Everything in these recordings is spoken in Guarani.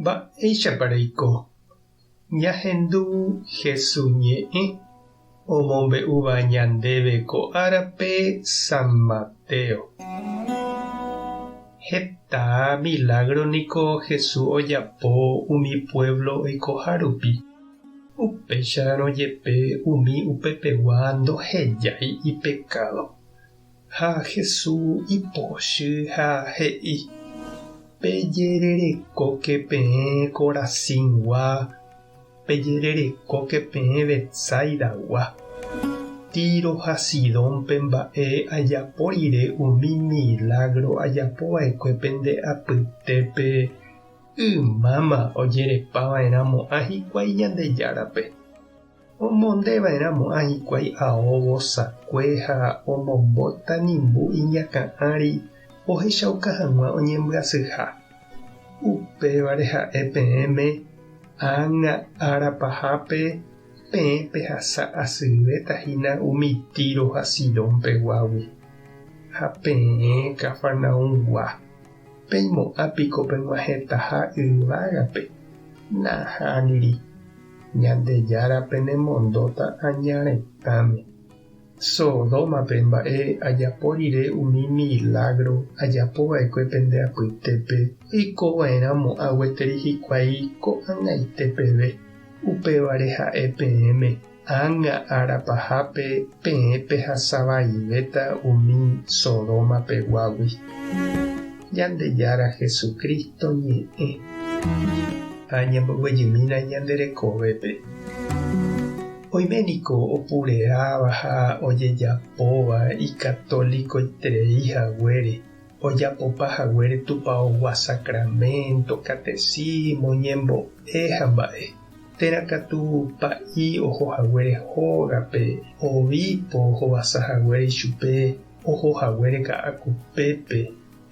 Mba'éichapa reiko? Ñahendu Jesús ñe'ẽ omombe'úva ñandéve ko árape San Mateo. Heta milágro niko Jesús ojapo umi puévlo oikoha rupi. Upéicharõ jepe umi upepegua ndohejái ipekádo. Ha Jesús ipochy ha he'i, Pejererekóke peẽ Corazingua, pejererekóke peẽ Betsaidagua. Tiro ha Sidónpe mba'e ajapo rire umi milágro ajapo va'ekue pende apytépe, ymáma ojerepa va'erã mo'ã hikuái Ñandejárape. Omonde va'erã mo'ã hikuái ao vosakue ha omombo tanimbu iñakã ári ohechauka hag̃ua oñembyasyha. Upévare ha'e peẽme, ág̃a ára pahápe peẽ pehasa asyvéta hína umi Tiro ha Sidón peguágui. Ha peẽ Cafarnaumgua, peimo'ã piko peg̃uahẽtaha yvágape? Nahániri. Ñandejára penemondóta aña retãme. Sodómape mba'e ajapo rire umi milágro ajapo va'ekue pende apytépe, oiko va'erã mo'ã gueteri hikuái ko'ag̃aite peve. Upévare ha'e peẽme, ág̃a ára pahápe peẽ pehasa vaivéta umi Sodoma peguágui. Ñandejára Jesucristo ñe'ẽ. Ha ñamboguejymína ñande rekovépe. Oime niko opureáva ha ojejapóva ikatolikoiterei haguére, ojapopa haguére tupaogua sacramento, catecismo, ñembo'e ha mba'e. Térã katu pa'i oho haguére hógape, obispo ohovasa haguére ichupe, oho haguére ka'akupépe,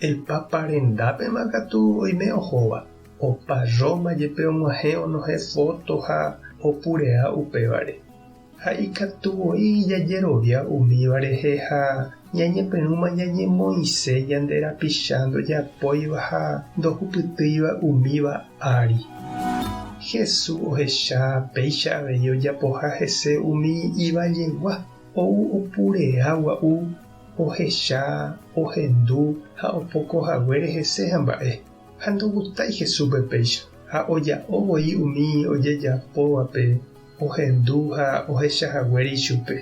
el Papa rendápema katu oime ohóva. Opa Roma jepe og̃uahẽ onohẽ fóto ha opurea upévare. Ha ikatu voi jajerovia umíva rehe ha ñañepyrũma ñañemoĩse ñande rapicha ndojapóiva ha ndohupytýiva umíva ári. Jesús ohecha péicha avei ojapoha hese umi ivallegua, ou opurea gua'u, ohecha, ohendu ha opoko haguére hese ha mba'e. Ha ndogustái Jesúspe péicha, ha oja'o voi umi ojejapóvape ohendu ha ohecha haguére ichupe.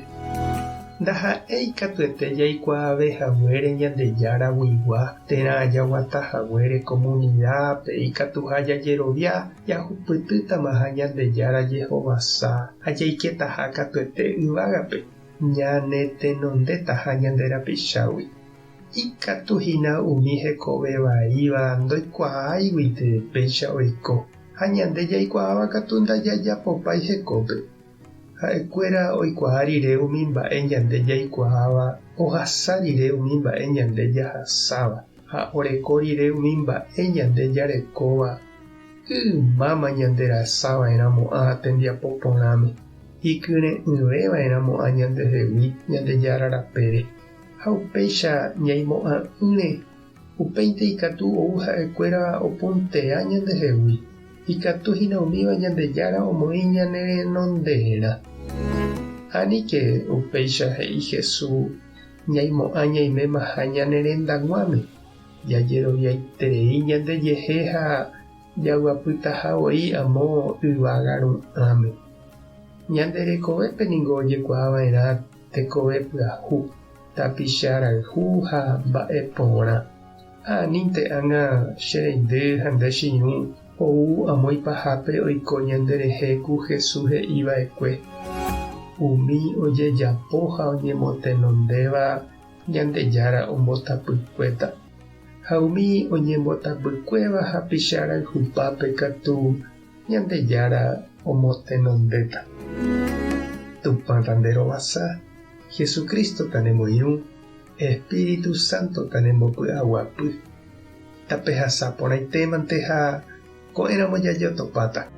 Ndaha'éi katuete jaikuaave haguére Ñandejára guigua térã jaguata haguére komunidápe ikatuha jajerovia jahupytýtamaha Ñandejára jehovasa ha jaiketaha katuete yvágape, ñanetenondétaha ñande rapichágui. Ikatu hína umi hekove vaíva ndoikuaáiguinte péicha oiko, ha ñande jaikuaáva katu ndajajapopái hekópe. Ha'ekuéra oikuaa rire umi mba'e ñande jaikuaáva, ohasa rire umi mba'e ñande jahasáva, ha oreko rire umi mba'e ñande jarekóva, ymáma ñanderasava'erãmo'ã tembiapo porãme, ikyre'ỹveva'erãmo'ã ñandehegui Ñandejára rapére. Ha upéicha ñaimo'ã'ỹre, upéinte ikatu ou ha'ekuéra opuntea ñandehegui, ikatu hína umíva Ñandejára omoĩ ñane renonderã. Aníke upéicha he'i Jesús ñaimo'ã ñaimémaha ñane rendag̃uáme, jajeroviaiterei ñandejehe ha jaguapytaha voi amo yvága ru'ãme. Ñande rekovépe ningo ojekuaava'erã tekove pyahu, tapicha rayhu ha mba'e porã. Ha anínte ág̃a che reindy ha nde che irũ ou amo ipahápe oiko ñande rehe ku Jesús he'i va'ekue, Umi ojejapo ha oñemotenondéva Ñandejára ombotapykuéta, ha umi oñembotapykuéva hapicha rayhupápe katu Ñandejára omotenondéta. Tupã tanderovasa, Jesucristo tanemoirũ, Espíritu Santo tanembopy'aguapy. Tapehasa porãitémante ha ko'ẽramo jajotopáta.